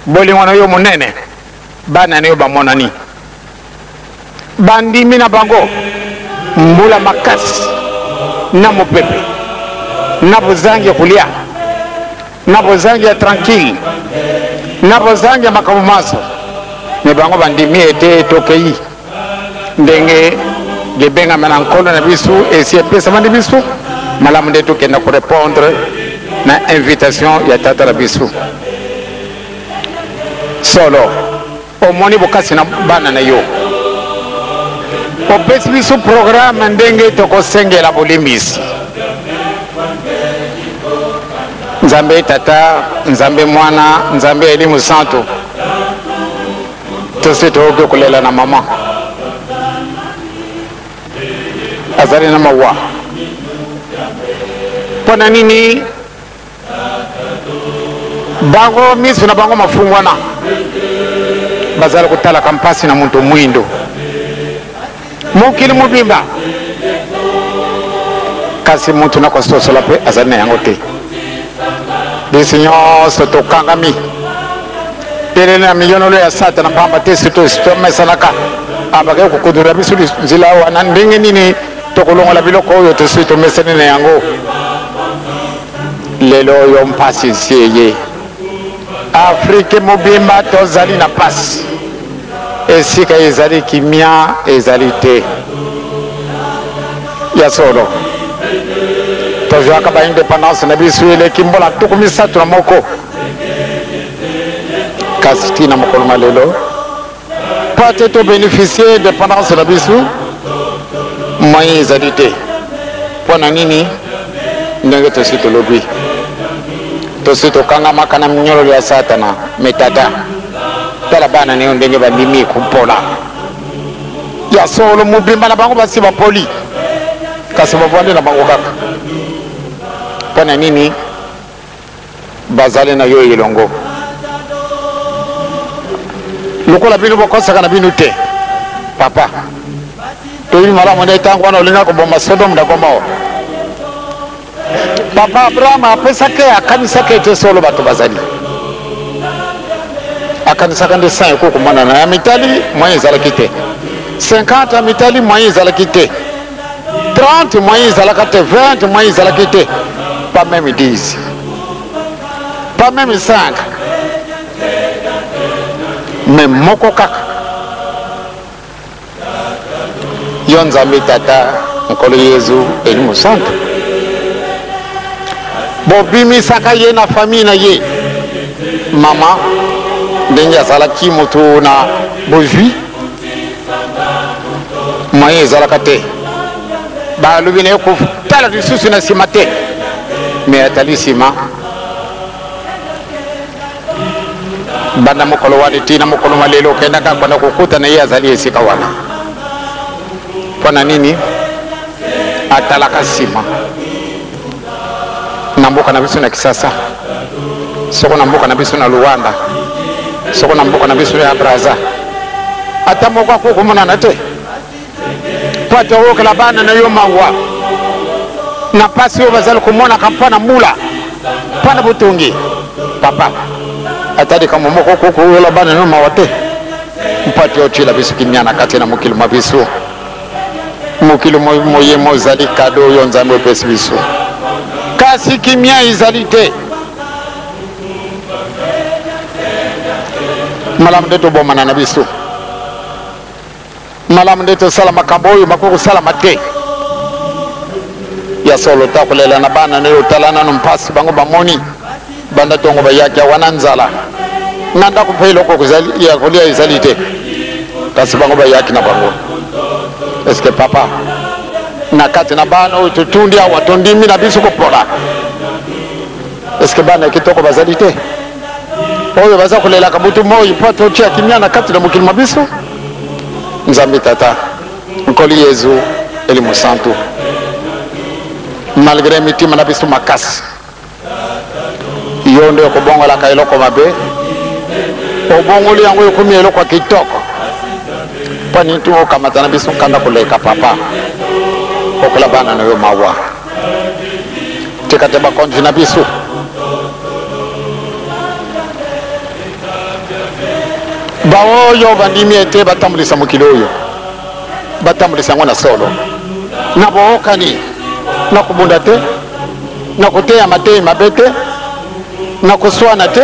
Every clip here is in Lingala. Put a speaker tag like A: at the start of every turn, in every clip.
A: Bolingo na yo monene, bana na yo bamonani. Bandimi na bango mbula makasi na mopepe na bozangi ya kolia na bozangi ya tranquille na bozangi ya makambo manso, me bango bandimi ete tokei ndenge libengama na Nkolo na biso esi epesamani biso, malamu nde tokenda korepondre na invitation ya Tata na biso. Solo omoni bokasi na bana na yo, opesi biso programe ndenge tokosengela bolimbisi. Nzambe Tata, Nzambe Mwana, Nzambe Elimu Santu, tosi toyoki kolela na mama azali na mawa. Mpo na nini bango miso na bango mafungwana, bazali kotalaka mpasi na moto mwindo mokili mobimba, kasi moto na kososola mpe azali na yango te. Biso nyonso tokangami telele na miyonolo ya Satana, mpamba te surtout tomesanaka abakaki kokundula biso nzela wana. Ndenge nini tokolongola biloko oyo tosi tomesani na yango? Lelo oyo mpasi esi eye Afrike mobimba, tozali na mpasi, esika ezali kimia ezali te. Ya solo, tozwaka ba independance na biso eleki mbula 31, kasi tina mokolo ma lelo mpo te tobeneficie independance na biso, moyen ezali te. Mpo na nini? Ndenge tosi tolobi, tosi tokangamaka na minyololo ya Satana. Me Tata, tala bana na yo ndenge bandimi kopola. Ya solo, mobimba na bango basi bapoli, kasi bavandi na bango kaka. Mpo na nini? Bazali na yo elongo. Lokola bino bokosaka na bino te, papa, toyebi malamu nde ntango wana olinga koboma Sodome na Gomore. Papa Abraham apesaki, akanisaki ete solo bato bazali, akanisaka nde 100 ekoki komonana ya mitali, moyen ezalaki te. 50 ya mitali, moyen ezalaki te. 30, moyen ezalaka te. 20, moyen ezalaki te. Pas même 10, pas même 5, mais moko kaka, yo Nzambe Tata, Nkolo Yezu, Elimo Santu. Bobimisaka ye na famille na ye. Mama ndenge azalaki moto na bozwi, moyen ezalaka te. Balobi na ye kotala lisusu na nsima te, me atali nsima. Banda mokolo wana tii na mokolo ma lelo, okendaka kona kokuta na ye azali esika wana. Mpo na nini atalaka nsima? Na mboka na biso na Kisasa, soko na mboka na biso na Luanda, soko na mboka na biso ya Braza, ata moko akoki komonana te mpo ate oyokela bana na yo mawa na mpasi oyo bazali komonaka mpo na mbula, mpo na botongi. Papa, ata likambo moko okoki koyola bana na yo mawa te mpo ate otyela biso kimia na kati na mokili mwa biso. Mokili moye mozali kado oyo Nzambe opesi biso, kasi kimia ezali te. Malamu nde tobomana na biso, malamu nde tosala makambo oyo makoki kosalama te. Ya solo, ta kolela na bana na yo, tala nano mpasi bango bamoni banda ntongo bayaki awa na nzala na ndako, mpe eloko ya kolia ezali te, kasi bango bayaki na bango. Eske papa, na kati na bana oyo totundi awa, tondimi na biso kopola, eske bana ya kitoko bazali te oyo baza kolelaka butu moi mpo totia kimia na kati na mokili mwa biso? Nzambe Tata, Nkolo Yezu, Elimo Santu, malgre mitima na biso makasi, yo nde okobongolaka eloko mabe, obongoli yango ekomi eloko ya kitoko. Mpo nini tu okamata na biso nkanda koleka? Papa, okola bana na yo mawa, tika te bakonzi na biso. Baoyo bandimi ete batambulisa mokili oyo, batambulisa yango na solo, na bookani, na kobunda te, na koteya mateyi mabe te, na koswana te,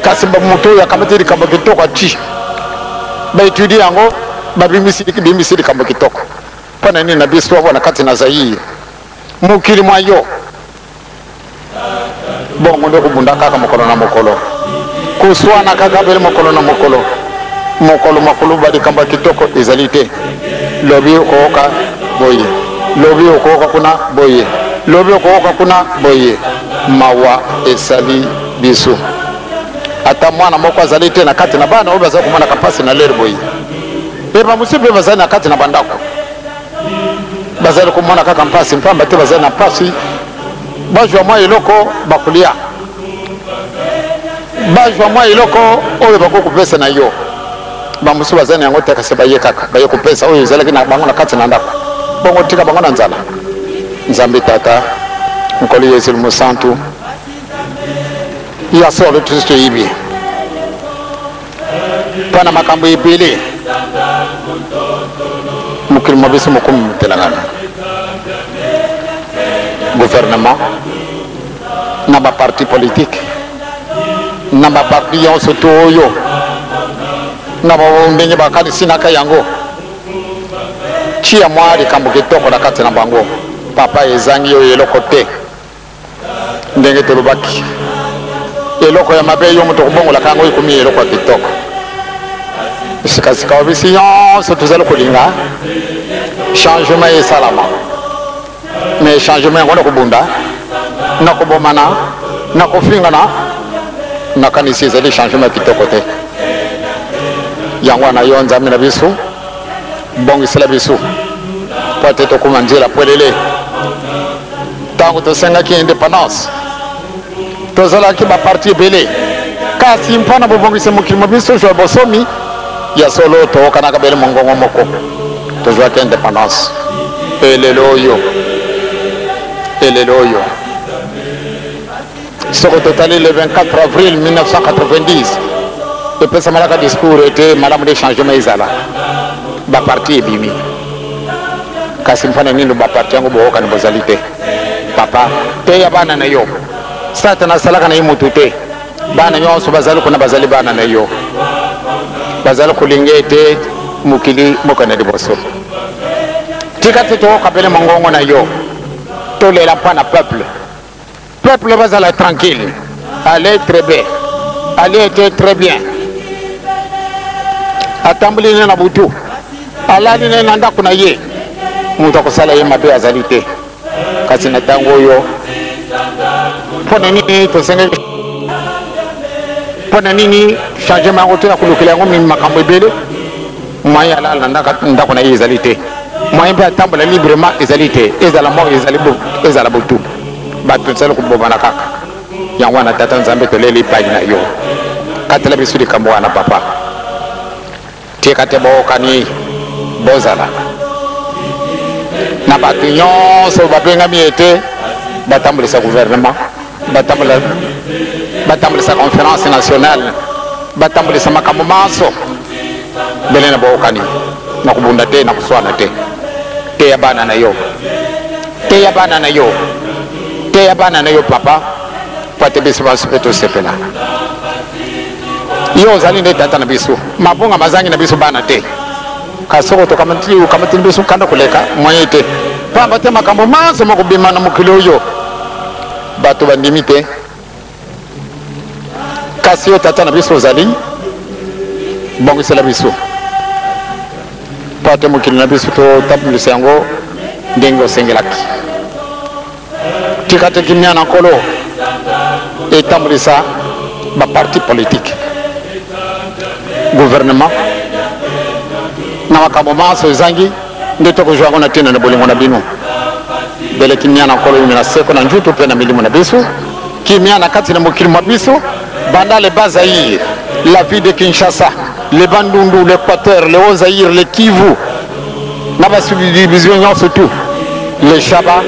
A: kasi moto oyo akamati likambo kitoko ati baetudie yango, babimisi bimisi likambo kitoko. Mpo na nini na biso awa na kati na Zaire, mokili mwa yo bongo nde kobunda kaka mokolo na mokolo, koswana kaka bele mokolo na mokolo, mokolo makoloba likambo ya kitoko ezali te. Lobi okoyoka boye, lobi okoyoka kuna boye, lobi okoyoka kuna boye. Mawa esali biso. Ata mwana moko azali te na kati na bana oyo bazali komonaka mpasi na lere boye, mpe bamosusu mpe bazali na kati na bandako bazali komona kaka mpasi mpamba te bazali na mpasi. Bazwa mwa eloko bakolia, bazwa mwa eloko oyo bakoki kopesa na yo. Bamosusu bazali na yango te, kasi baye kaka baye kopesa oyo ezalaki na bango na kati na ndako. Bongo tika bango na nzala. Nzambe Tata, Nkolo Yesu Mosantu, ya solo tosi toyebi mpo na makambo ebele mokili mwa biso mokomi motelangana. Gouvernement na baparti politike na baparti nyonso to oyo na ndenge bakanisinaka yango, tia mwa likambo kitoko na kati na bango. Papa, ezangi oyo eloko te. Ndenge tolobaki, eloko ya mabe yo moto okobongolaka yango ekomi eloko ya kitoko. Sikasika bisi nyonso tozali kolinga changement esalama, mais changement yango na kobunda, na kobomana, na kofingana, nakanisi ezali changement ya kitoko te. Yango wana yo Nzambe na biso, bongisela biso mpo ete tokóma nzela pwelele. Ntango tosengaki independance, tozalaki baparti ebele, kasi mpo na bobongisi mokili mo biso zwa bosomi ya solo, toyokanaka bele mongongo moko, tozwaki independance. Elelo oyo, elelo oyo, soko totali le 24 avril 1990, epesamalaka discours ete malamu de changement ezala, baparti ebimi. Kasi mpona nini baparti yango boyokani bozali te? Papa, teya bana na yo. Satana asalaka na ye motu te. Bana nyonso bazali kuna bazali bana na yo, bazali kolinga ete mokili mokende liboso. Tika te toyoka pene mongongo na yo, tolela mpo na peuple. Peuple bazala tranquille, allez très bien, allez ete très bien. Atamboli ne na butu, alali ne na ndako na ye, moto akosala ye mabe azali te. Kasi na ntango oyo, mpo na nini tosengeli, mpo na nini changement yango toya kolukela yango makambo ebele? Moyen alala na ndako na ye ezali te, moyen mpe atambola librement ezali te, ezala moi, ezali ezala butu, bato ezali kobomana kaka. Yango wana Tata Nzambe, toleli epai na yo, katela biso likambo wana. Papa, tika te bookani bozala na bato nyonso babengami ete batambolisa gouvernement, batambolisa conférence nationale, batambolisa makambo manso bele na bookani, na kobunda te, na koswana te. Teya bana na yo, teya bana na yo, teya bana na yo, papa, po ete biso banso mpe tosepela. Yo ozali nde tata na biso, mabonga mazangi na biso bana te. Kasi soko tokamatili biso kanda koleka moyen te, pamba te makambo manso makobima na mokili oyo bato bandimi te. Kasi yo tata na biso ozali bongisela biso mpo ate mokili na biso totambulisa yango ndenge osengelaki. Tika te kimia na Nkolo etambulisa baparti politike, gouvernement na makambo manso ezangi nde tokozwa yango na ntina na bolingo na bino. Bele kimia na Nkolo na seko na njutu mpe na milimo na biso, kimia na kati na mokili mwa biso, banda le Bas-Zaïre, la ville de Kinshasa, le Bandundu, l'Équateur, le Haut-Zaïre, le Kivu na basubdivision nyonso, tout le Shaba,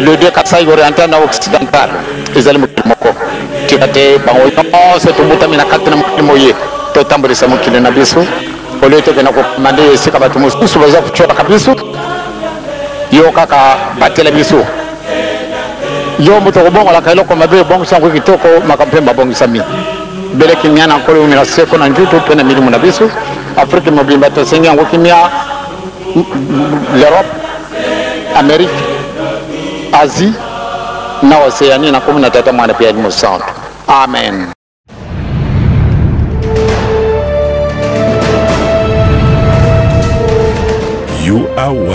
A: le deux Kasaï, oriental na occidental, ezali mokili moko. Tika te bango nyonso tobotami na kati na mokili moye totambolisa mokili na biso olie tokenda kokomande esika bato mosusu baza kotyolaka biso. Yo kaka batela biso, yo moto okobongolaka eloko mabe obongisa yango kitoko, makambo mpe mabongisami. Bele kimia na Nkolo eumela seko na njutu mpe na milimo na biso. Afrike mobimba tosengi yango kimia, l'Europe, Amerique, Asie na Oceanie, na nkombo na Tata, Mwana mpe ya Elimo Santu. Amen.
B: You are what